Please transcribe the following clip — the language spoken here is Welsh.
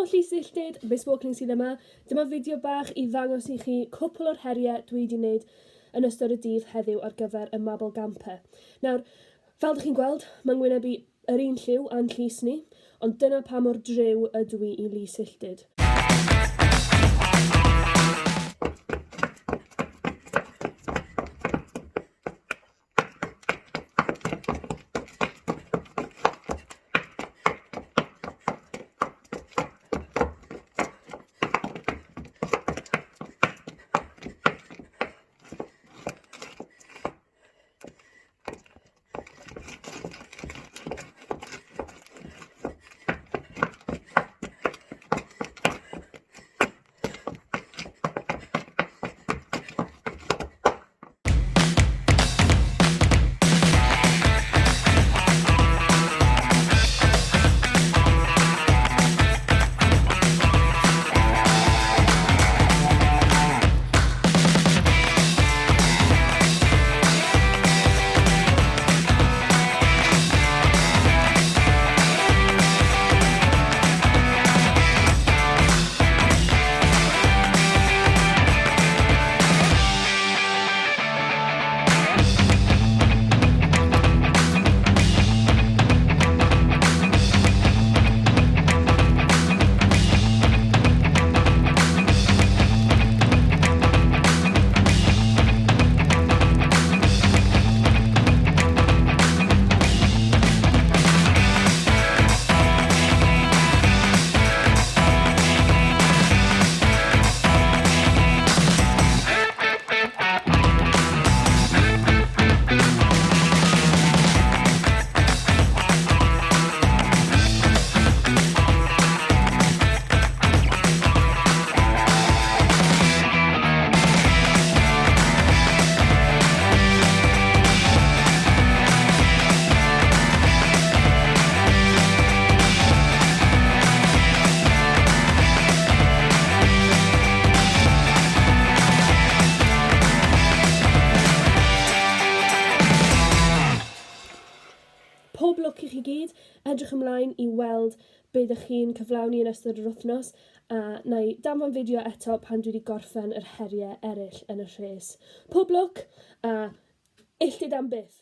Helo Llys Illtyd, Miss Walkling sydd yma. Dyma fideo bach i ddangos i chi cwpl o'r heriau dwi wedi wneud yn ystod y dydd heddiw ar gyfer y Mabolgampe. Nawr, fel dych chi'n gweld, mae ngwyneb i yr un lliw a'n llys ni, ond dyna pa mor driw ydw i i Lys Illtyd. Pob lwc i chi gyd, edrych ymlaen i weld be dych chi'n cyflawni yn ystod yr wythnos a na i danfon fideo eto pan dwi wedi gorffen yr heriau eraill yn y rhes. Pob lwc a illtyd am byth!